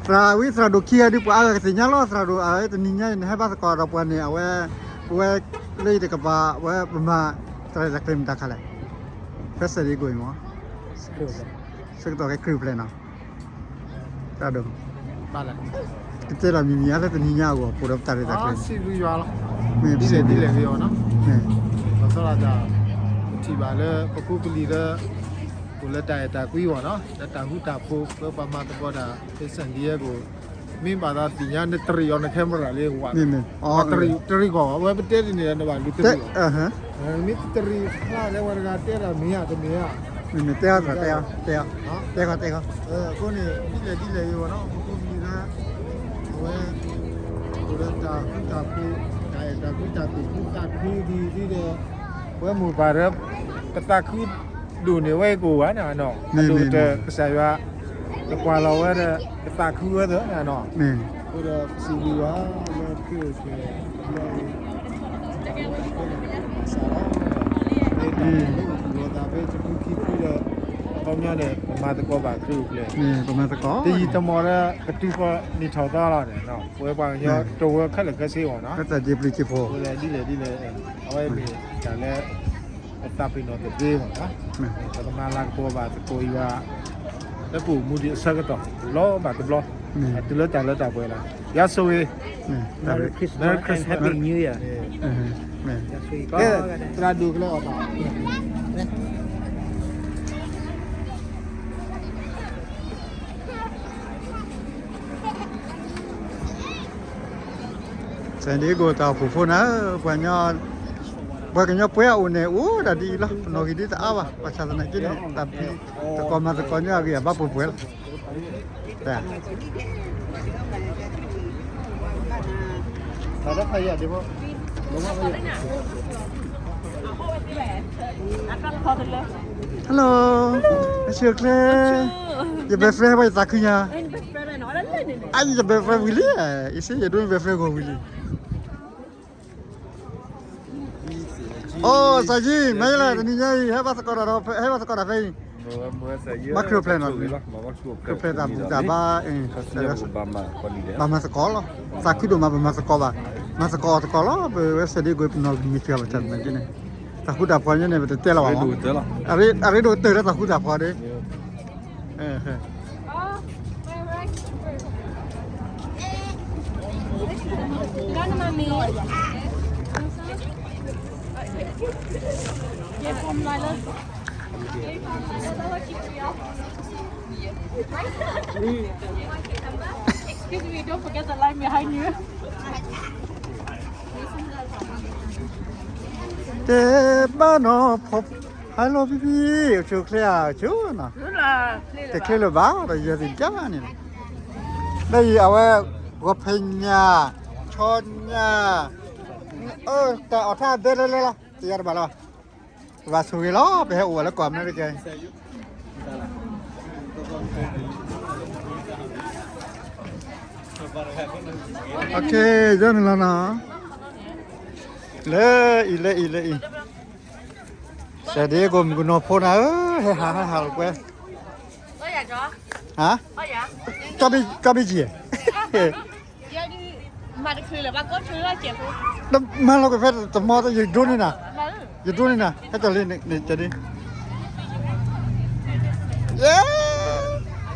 သရၣ်ဝံသရၣ်ဒိၣ်ခံဂၤဒုး ပှၤအါဂၤကသ့ၣ်ညါလီၤ သရၣ်ဒိၣ် အဝဲတနံၤညါအံၤ နဟဲဘါသကိးဒီးပှၤန့ၣ် အဝဲ ပဝဲလၢယတကပၤ ဝဲပမၤတၢ်ရဲၣ်တၢ်ကျဲၤမတၤခါလဲၣ် ဖဲစဲးဒ့ကိၣ်အံၤမ့ၢ် ဆၢကတီၢ်ခဲခရံာ်ဖျဲးနီၤ သရၣ်ဒိၣ် ကတဲလီၤမံၤမံၤအါလၢတနံၤညါအဂီၢ် ပှၤဒီးပတၢ်ရဲၣ်တၢ်ကျဲၤန့ၣ် မ့ၢ်ဒ်လဲၣ်ဒ်လဲၣ်ဂ့ၤအီၤနီၤ လီၤဆီဒၣ်တၢ် ပထံၣ်ဘၣ်လၢပဖိပလံၤလၢ အိၣ်လၢတၢ်အဲၣ်တၢ်ကွံအဂီၢ်နီၤ လၢတၢ်ဃူတၢ်ဖိး ပှၤမၤသကိးတၢ် ဖဲစဲးဒ့ကိၣ် မ့ၢ်ဘၣ်သးသ့ၣ်ညါ နတရံးအီၤန camera လၢဝဲ တရံးဂီၢ် အဝဲပတဲတန့ၢ်ဒီးနဘၣ်လူၤတရံးအီၤ မ့ၢ်တရံးဖျါလၢဝဲတဂၤတဲတၢ်မ့ၢ်ဧါ တမ့ၢ်ဧါ မ့ၢ်မ့ၢ်တဲအီၤသရၣ် တဲအီၤ တဲအီၤ တဲခီ တဲခီ အဃိန့ၣ် ဒ်လဲၣ်ဒ်လဲၣ်ဂ့ၤဝဲနီၤ ပဖိပလံၤလၢ အဝဲ အိၣ်ဒီးတၢ်ဃူတၢ်ဖိး တၢ်အဲၣ်တၢ်ကွံ တၢ်သူၣ်ခုသးခုဒ်ဒ်ဒီး ဝဲမိၢ်ပၢ်ဒီး ပသးခုဒိၣ်န့ၢ်ဝဲကိးဂၤန့ၣ်နီၤ အဒိၣ်ကတၢၢ်ကစၢ်ယွၤ ကကွၢ်လီၤဝဲဒီး ကသးခုဝဲသ့ၣ်န့ၣ်နီၤ အဃိဒီးပစံးဘျုးယွၤလၢခရံာ်အိၣ်ဖျဲၣ်လၢ တၢ်ဝဲတၢ်ခဲလၢာ်န့ၣ် ပစးလီၤ မ့ၢ်တၢ်လၢအိၣ်သူၣ်လီၤသးဖဲတဖုခံဖုဒီး ခီပညီန့ၣ် ပမၤသကိးဘၣ်ခရံာ်အိၣ်ဖျဲၣ် တယံာ်တမီၢ်ဒီး ကတုၤဃီၤနံၣ်ထီၣ်သီလီၤန့ၣ် ပဝဲပှၤကညီတဝၢခဲလၢာ်ခဲဆ့အဂီၢ်နီၤ လၢတၢ်စံးဘျုးစံးဖှိၣ် ဒ်လဲၣ်ဒ်လဲၣ် အဝဲမ့ၢ်တၢ်လၢ ပသးပ့ၤနီၣ်တသ့မးနီၤ ပကမၤလၤကပီၤဘၣ်သကိးအံၤဘၣ် လၢပအိၣ်မူဒံးအဆၢကတီၢ် တဘျီဘၣ်တဘျီ တုၤလၢတၢ်လၢတၢ်ပှဲၤလီၤ ယါဆိၣ်ဂ့ၤ Merry Christmas and Happy New Year ကဲ သရၣ်ဒိၣ်ကလၢအီၤဘၣ် San Diego တၢ်အိၣ်ဖှိၣ်ဖိန့ၣ် ပှၤကညီ ပှၤကညီပှဲၤအအိၣ်န့ၣ် အိၣ်ဒၣ်ဒ်အံၤလီၤ ပနီၢ်ဂံၢ်ဒ်တအါဘၣ် ဘၣ်ဆၣ်သနာ်က့န့ၣ် တၢ်ဖံးသကိးမၤသကိးညီအဂ့ၢ်အဘၣ်ပှဲၤပှဲၤလီၤ Hello အဆၢကျဲ ယ best friend ဘၣ်ယသးခုညါ အါယ best friend ဝံၤလံ အံၤစ့ယဒိ best friend ဂီၢ်ဝံၤလံ အိ သးယံၤ မ့ၢ်လၢတနံၤညါအံၤ ဟဲဘၣ်သကိးတၢ်ဒီး ဟဲဘၣ်သကိးတၢ်ဖဲအံၤ ဘၣ်ခရံာ်အိၣ်ဖျဲၣ်နီၤ ခရံာ်အိၣ်ဖျဲၣ်တၢ်ဘူၣ်တၢ်ဘါ ဘၣ်မၤသကိးလီၤ သးခုဒိၣ်မး ပမၤသကိးဘၣ် မၤသကိးအီၤသကိးလီၤ ပဝဲ San Diego ပနီၢ်ဂံၢ်မ့ၢ်စှၤဘၣ်ဆၣ်သနာ်က့န့ၣ် တၢ်ဃူတၢ်ဖိးညါန့ၣ် ပတတဲလီၤဘၣ်မး အရ့ဒိၣ်ကတၢၢ်လၢတၢ်ဃူတၢ်ဖိးဒီး Excuse me, don't forget the line behind you. တဲဘၣ်နီၤ ဖီ ဟါလီၤဖံဖံ အိၣ်ဆိးချ့ဧါ အိၣ်ဆိးနီၤ တချ့လၢၤဘၣ်ဒီး ယဲသ့ၣ်ကါန့ၣ် လၢယအဝဲ ဂီၤဖဲညါ ဆီညါ အၢ တၢ်အီၣ်ထါဒဲလၢလၢလီၤ တယါတဘၣ်လၢၤဘၣ် ဘၣ်ဆိၣ်ဂ့ၤလီၤ ပဟဲအိၣ်ဝဲလၢကီၢ်အမဲရကၤ Ok ယဲန့ၣ်လီၤနီၤ လၢအံၤ လၢအံၤ လၢအံၤ San Diego မုၣ်ကနီၤဖိနၤဧၢ ဟဲဟး ဟဲဟးလီၤကွဲ ဟါ ကၠီဘ့ၣ်ကံ မၤလီၤကွံာ်ဖဲတမီ ယဒိန့ၣ်နၤ ယဒိန့ၣ်နၤ ဟဲကၠီလံန့ၣ် ကၠီဒ်